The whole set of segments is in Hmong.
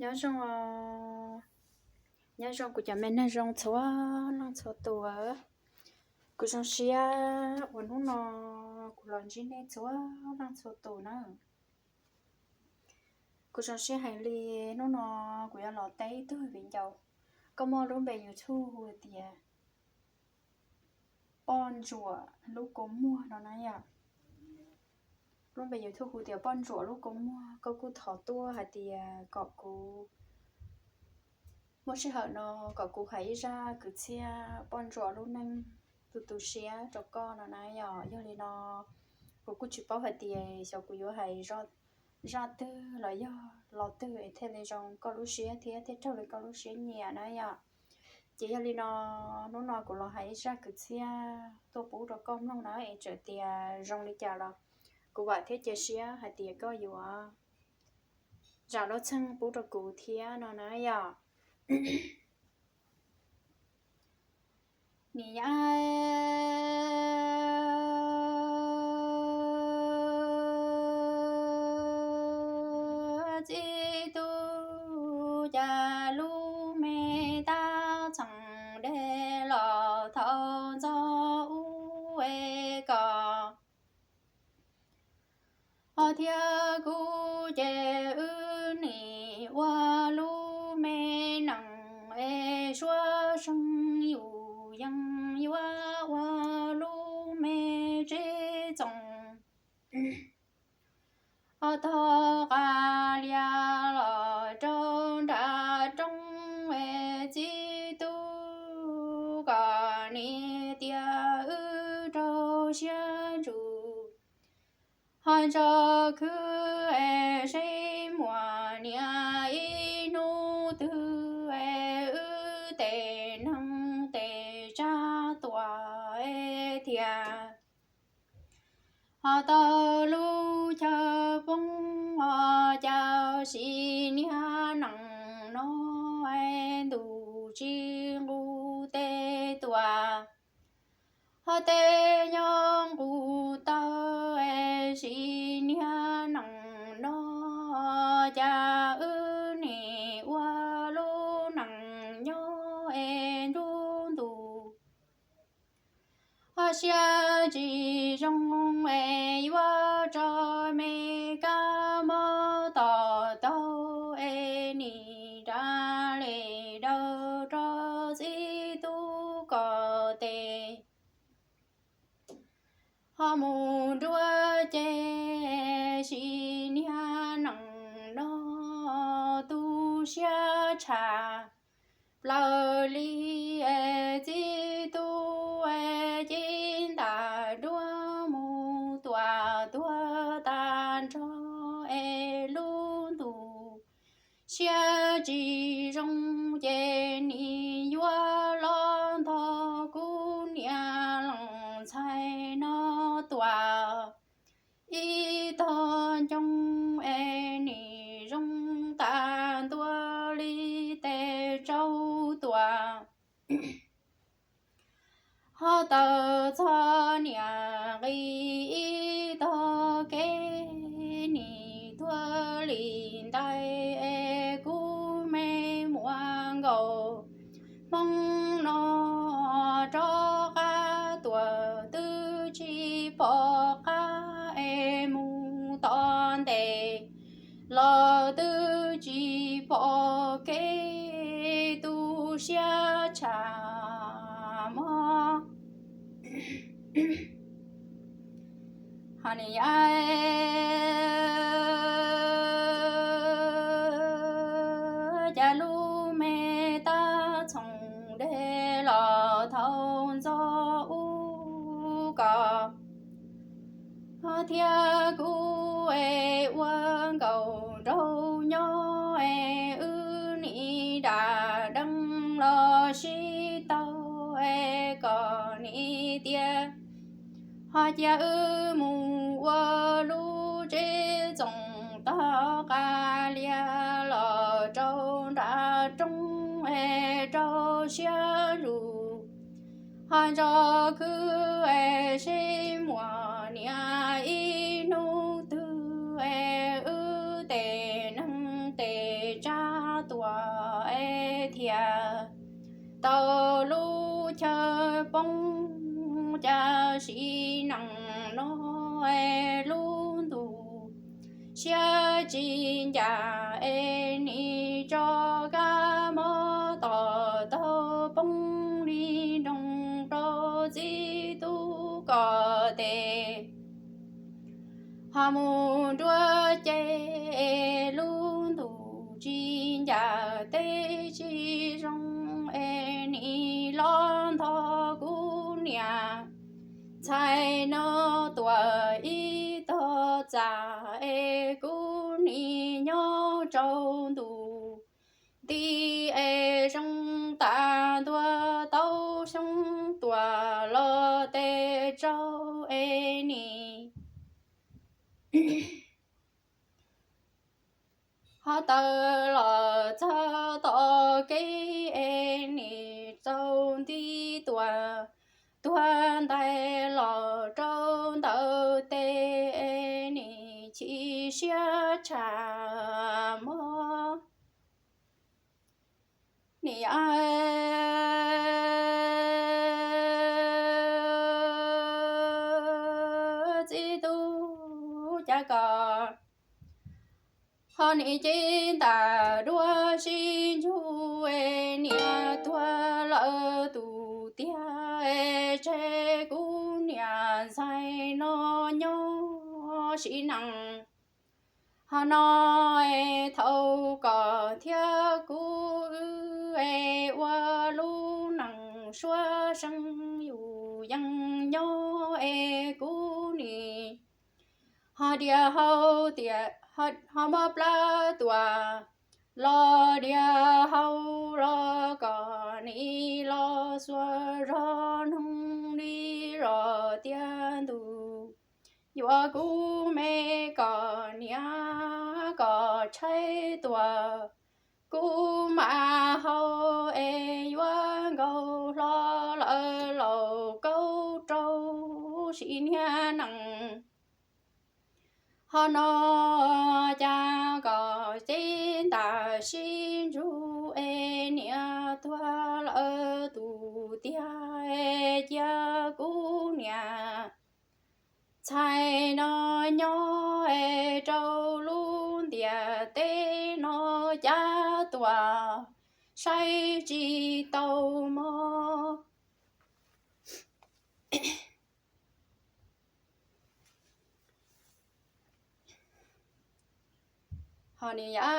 Nyob zoo, nyob zoo kuv cov me neeg zoo txhua leej txhua tus. Kuv zoo siab uas hnub no kuv los ntsib nej txhua leej txhua tus na. Kuv zoo siab heev li, hnub no kuv yuav los teb ib tug viv ncaus, koj muaj lub npe YouTube hu tias Poj Ntsuam Lub Kua Muag no na yom. Lub npe YouTube hu tias Poj Ntsuam Lub Kua Muag, koj kuj thov tuaj hais tias kom kuv muaj sij hawm no kom kuv hais ib zaj kwv txhiaj poj ntsuam lub neej tu tu siab rau koj no na yom. Yog li no kuv kuj tsis paub hais tias xyov kuv yuav hais zaj twg los yog lo twg es thiaj li zoo koj lub siab thiab thiaj raug li koj lub siab nyiam na yom. Ces yog li no hnub no kuv los hais ib zaj kwv txhiaj tuaj pub rau koj mloog na es txawm tias zoo li cas los kuv vam thiab cia siab hais tias koj yuav zam lub txim pub rau kuv thiab no na yom. Nim ya txiv tub, cas lub me tab txheem dej los thaum ntxov ub es koj ho thiab kuv ces wb nim ua lub me neej es suav seej yus yeej yuav ua lub me tsev txoos. Ho tog qa lias los rau nram roob es txiv tub, kom nim tias wb rau siab ntsws ho ntso khwb es seb muaj niam ib hnub twg es wb tej neeg tej tsav tuaj es thiaj ho tau lub chaw poob. Ho cas sim niag neej no es ntuj tsis nqus tes tuaj ho tej nyob nqus taw es sim niag neej no, cas wb nim ua lub neej nyob es nruab ntus ho siab tsis zoo es yuav tso me kab mob tom taug es nim nra li daws rau txiv tub ko tes ho mus nruab ces sim niag neej no tu siab tshaj plaws li es txiv tub es ci ntaj duab mus tuaj tuag tag nrho es lub ntuj siab tsis zoo ces nim yuav los ntog kuv niam leej ntxhais no tuaj ib tog ncoo es nim zoo tag ntua li tes tsau tuaj ho tawm txog niam nqis ib tog kev nim tuag li ntais es kuv me muaj nkaus hmoob no rov qab tuaj twb tsis pom qab es mus tom ntej los twb tsis pom kev tu siab tshaj mob ho nim ya cas lub me tab txhoov dej los thaum ntxov ub ko ho thiab kuv es ua nkaus nraug nyob es wb nim da deev los sib tau es kom nim tias ho cia wb mus ua lub tsev txoos tog qa lias los rau nram roob es rau siab zus ho ntso khwb es seb muaj niam ib hnub twg es wb tej neeg tej tsav tuam es thiaj tau lub chaw poob. Cas sim neej no es lub ntuj siab tsis ncaj es nim tso kab mob tom taug poob li nroog rau txiv tub ko tes. Ho mus nruab ceg es lub ntuj tsis ncaj teb tsis zoo es nim los ntog kuv niam ntxhais no tuam ib tog txaj es kuv nim nyob tsaus ntuj nti es zoo tas ntua tau xyoo tuaj los tes tsau es nim ho taw los txog tom kev es nim txaus nti tuaj tuag ntais los rau ntawm tes es nim chim siab tshaj mob. Nim txiv tub cas koj ho nim cev ntaj duab sib ntsug es niam tuag lawm tus tiag es tseg kuv niam ntxhais no nyob sim neej. Ho no es thaum koj thiab kuv wb es ua lub neej suab seej yus yeej nyob es kuv nim ho dias hau tias ho mob plab tuaj los dias hau los koj nim los xuas zog noog li los tias ntuj yuav kuv me koj niam koj tshaib tuaj kuv mam hau es yuav nkaus hlo lawm laus kaub rau sim niag neej. Ho no cas koj cev ntaj sib ntsug es niam tuag lawm tus tiag es cia kuv niam ntxhais no nyob es rau lub ntiaj teb no cas tuaj saib tsis tau mob. Ho nim yav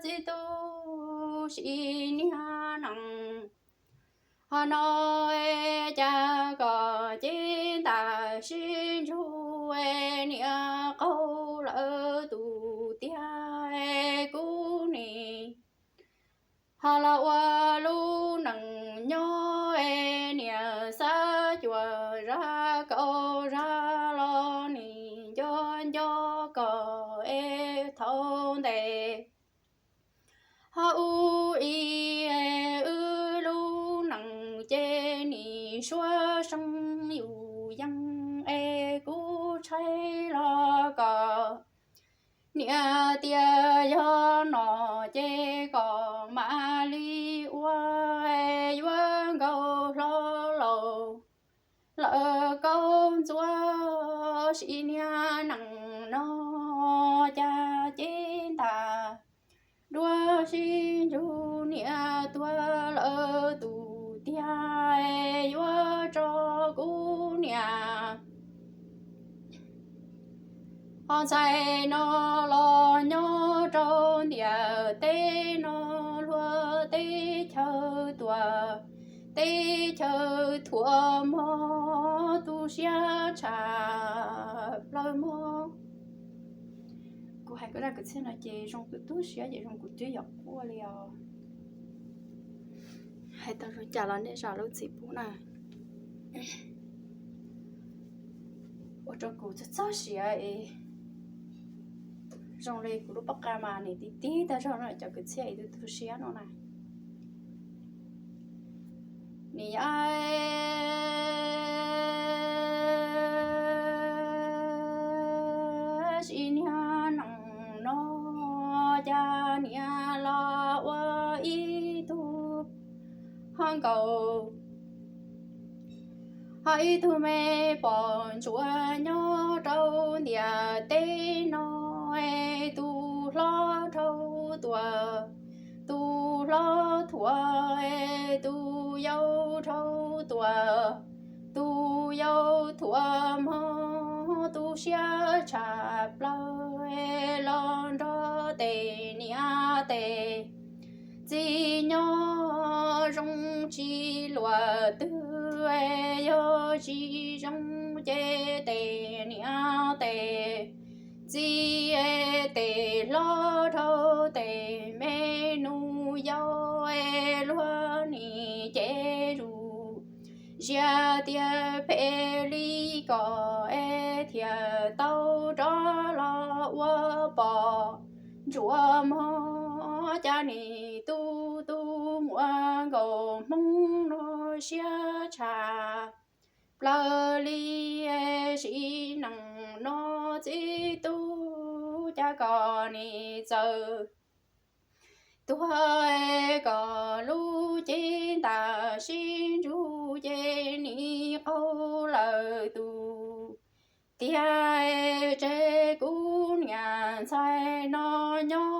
txiv tub sim niag neej. Ho no cas koj cev ntaj sib ntsug es niam qaug lawm tus tiag es kuv nim ho los ua lub neej nyob es niam xav cuam zaj kaum zaj los nim nco nco koj es thaum ntej ho ub ib es wb lub neej ces nim suab seej yus yeej es kuv tshaib los koj niam tias yog no ces koj mam li ua es yuav nkaus hlo laus lawm kaub ntxuav sim niag neej no cas cev ntaj duab sib ntsug niam tuag lawm tus tiag es yuav tso kuv niam ho ntxhais no los nyob rau ntiaj teb no luag teb chaws tuaj teb chaws thuam mob tu siab tshaj plaws mob. Kuv hais koj zaj kwv txhiaj no ces zoo tu tu siab ces zoo kuv twb yom quaj li os. Hais tau zoo cas los nej zam lub txim pub na. Ua rau kuv txog txog siav es zoo li kuv lub pob qa mas nim tib tib tag zog no cov kwv txhiaj es tu tu siab no na. Nim yav tsis niag niam los ua ib tug ho nkaus, ho ib tug me pom ntsuav nyob rau ntiaj teb no, es tus hlob rau tuam, tus hlob thuam, es tus yau rau tuam, tus yau thuam mog, tu siab tshaj plaws los nrog tes niam tes txiv nyob zoo tsis luag twg, yog tsis zoo ces tes niam tes txiv, tes hlob rau tes me nus yau, luag nim ces zus ziab tias phem li ko, es thiaj tau rov los ua pom ntsuav mog. Cas nim tu tus muam nkauj Hmoob no siab tshaj plaws li, sim neej no txiv tub, cas koj nim txawm tuag, koj lub cev ntam sib ntsug ces nim qaug lawm tus tiag, tseg kuv niam ntxhais no nyob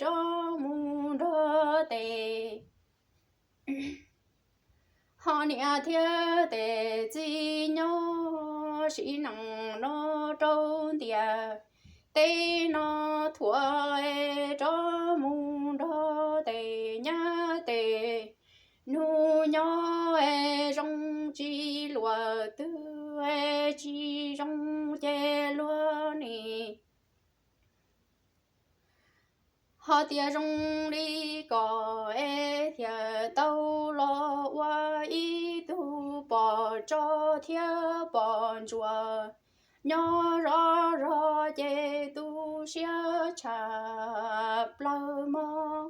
rov mus nrog tes ho niam thiab tes txiv nyob, sim neej no rau ntiaj teb no thuam, rov mus nrog tes nyab tes nus nyob, zoo tsis luag twg, tsis zoo ces luag nim ho tias zoo li ko, es thiaj tau los ua ib tug pom tso thiab pom ntsuav nyob zov zog ces tu siab tshaj plaws mog.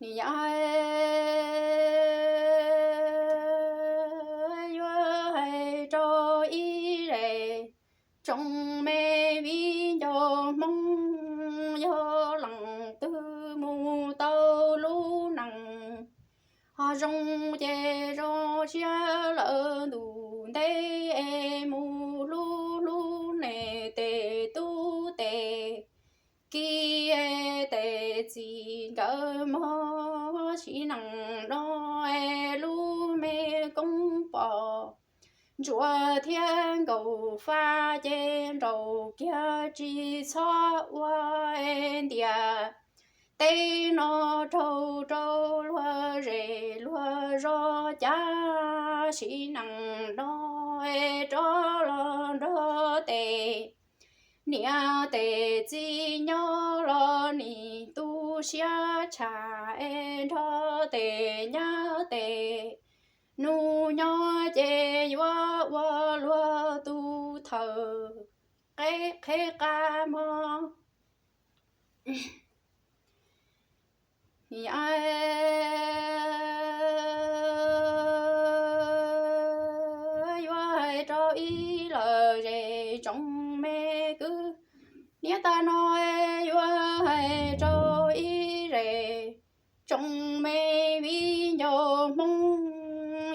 Nim yuav hais rau ib zes tsoom me viv ncaus Hmoob, yog leej twg mus tau lub neej ho zoo ces zoo siab lawm ntuj ntev, es mus hlub hlub nej tes tub tes kiv, tes txiv nkawd mog. Sim neej no lub me koob pom ntsuav thiab nkaus faj ces nraus kiag tsis txhob ua ntiaj teb no raug rau luag zej luag zos. Cas sim neej no rov los nrog tes niam tes txiv nyob los nim tu siab tshaj, es nrog tes nyab tes nus nyob ces yuav ua luag tus thawj qeb qheb qab mog. Yuav hais rau ib lawm zes tsoom me kwv, niam tas no yuav hais rau ib zes tsoom me viv ncaus Hmoob,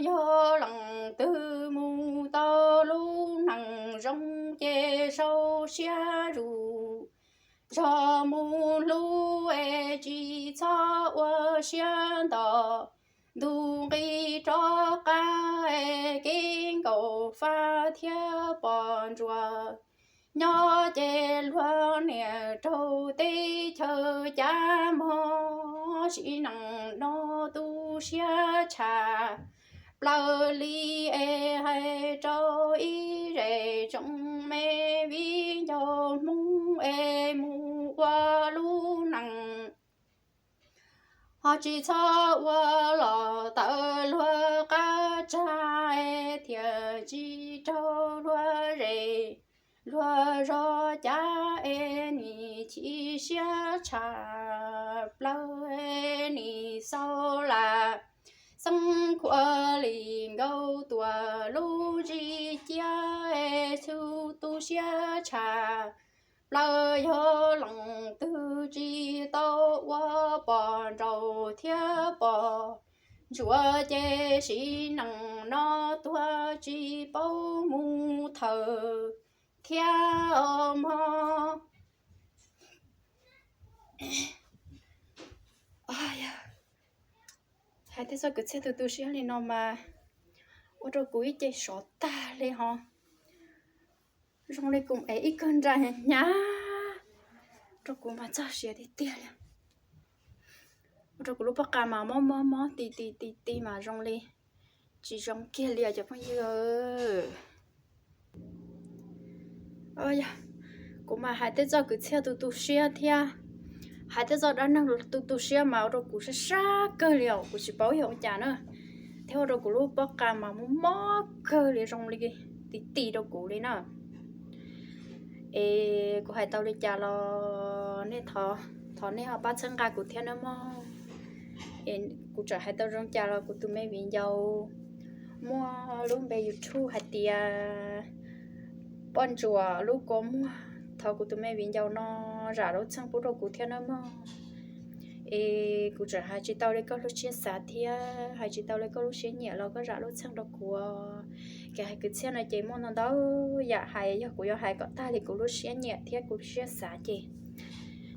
yog leej twg mus tau lub neej zoo ces sau siab zus zog mus hlub, es tsis txhob ua siab nto. Ntuj nqis rov qab, es kev nkaus faj thiab pom ntsuav nyob ces luag niam raug teb chaws cab mog. Sim neej no tu siab tshaj plaws li, es hais rau ib zes tsoom me viv ncaus Hmoob es mus ua lub neej ho tsis txhob ua los tawm luag qab tsag, thiaj tsis raug luag zes luag zos cab, es nim chim siab tshaj plaws, nim xaus lam xeeb khuam li nkaus tuam lub zig ciab, es tu siab tshaj plaws yog leej twg tsis tau ua poj nraug thiab poj ntsuam ces sim neej no tuag tsis paub mus thawj thiab os mog. Hais tej txoj kwv txhiaj tu tu siab li no mas ua rau kuv ib ce sov tag li ho. Zoo li kuv es ib kawg nra hnyav rau kuv mas txog siav tiag tiag li. Ua rau kuv lub pob qa mas mob mob mob ti ti ti ti mas zoo li tsis zoo kiag li os cov phooj ywg. Kuv mas hais tej txoj kwv txhiaj tu tu siab thiab hais tej txoj dab neeg tu tu siab mas ua rau kuv sab sab kawg li os, kuv tsis paub yog ua cas na, thiab ua rau kuv lub pob qa mas mob mob kawg li zoo li ti ti rau kuv li na. Es kuv hais tau li cas los nej thov, thov nej ho pab txhawb nqa kuv thiab nawb mog. Es kuv txawm hais tau zoo cas los kuv tus me viv ncaus muaj lub npe YouTube hais tias Poj Ntsuam Lub Kua Muag, thov kuv tus me viv ncaus no zam lub txheej pub rau kuv thiab nawb mog. Es kuv tseem hais tsis tau li koj lub siab xav thiab hais tsis tau li koj lub siab nyiam los koj zam lub txheej rau kuv. Kev hais kwv txhiaj no ces muaj ntau ntau yam hais, yog kuv yuav hais kom tag li kuv lub siab nyiam thiab kuv lub siab xav ces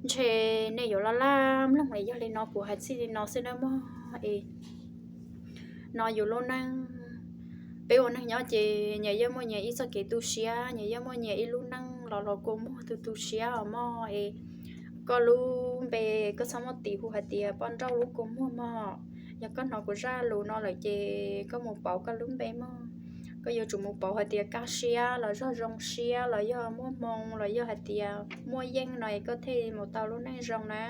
ntshe nej yuav laj laj mloog li. Yog li no kuv hais txij li no xwb nawb mog. Es no yus lub neej, peb ua neeg nyob ces nyias yeej muaj nyias ib txoj kev tu siab, nyias yeej muaj nyias ib lub neej los los kua muag tu tu siab os mog. Es koj lub npe koj txhob muab tis hu hais tias Poj Nrauj Lub Kua Muag mog. Yog koj hnov kuv zaj lus no lawm ces koj mus pauv koj lub npe mog. Koj yuav tsum mus pauv hais tias kaj siab los yog zoo siab los yog muaj hmoo los yog hais tias muaj yeej no es koj thiaj mus tau lub neej zoo na.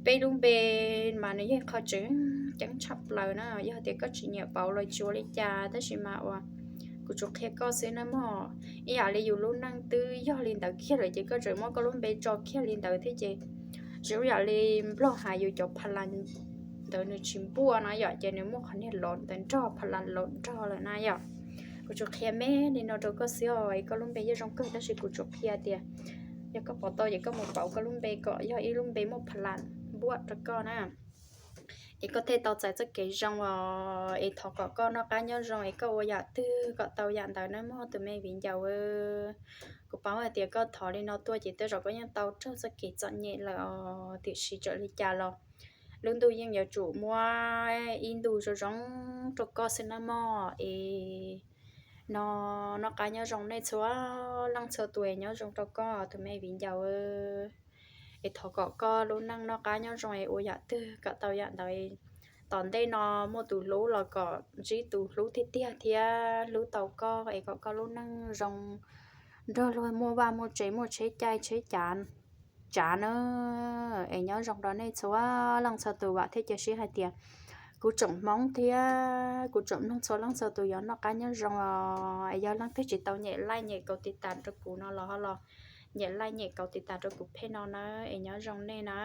Peb lub npe mas nws yog qhov tseem ceeb tshaj plaws na, yog hais tias koj tsis nyiam pauv los tsis ua li cas, tab sis mas uas kuv tsuas qhia koj xwb na mog. Ib yam li yus lub neej twb yog li ntawd kiag lawm ces koj tseem muab koj lub npe tso kiag li ntawd thiab ces tsis ib yam li Nplog hais yus cov pha las ntawd nws tsis npuaj na yom, ces nws muaj qhov niag los ntawd nrog pha las los nrog lawm na yom. Kuv tsuas qhia me li no rau koj xwb os, es koj lub npe yeej zoo kawg tab sis kuv tsuas qhia tias yog koj pom tau ces koj mus pauv koj lub npe kom yog ib lub npe muaj pha las npuaj rau koj na. Es koj thiaj tau txais txoj kev zoo os. Es thov kom koj noj qab nyob zoo es koj ua yam twg kom tau yam ntawd nawb mog tus me viv ncaus. Kuv paub hais tias koj thov li no tuaj ces tej zaum koj yeej tau raug txoj kev txom nyem lawm os, tiam sis txawm li cas los lub ntuj yeej yuav tsum muab ib ntu zoo zoo rau koj xwb nawb mog. Es no noj qab nyob zoo nej txhua leej txhua tus, nyob zoo rau koj tus me viv ncaus. Es thov kom koj lub neej noj qab nyob zoo es ua yam twg kom tau yam ntawd. Tom ntej no muaj tus hlub los kom ntsib tus hlub tiag tiag thiab hlub tau koj es kom koj lub neej zoo nrog luag muaj vaj muaj tsev, muaj tsheb caij tsheb cav na. Es nyob zoo rau nej txhua leej txhua tus, vam thiab cia siab hais tias kuv tsoom Hmoob thiab kuv tsoom mloog txhua leej txhua tus yuav noj qab nyob zoo os. Es yog leej twg tsis tau nyem like nyem kaus tiv tas rau kuv no los ho los nyem like nyem kaus tiv tas rau kuv phej no na. Es nyob zoo nej na.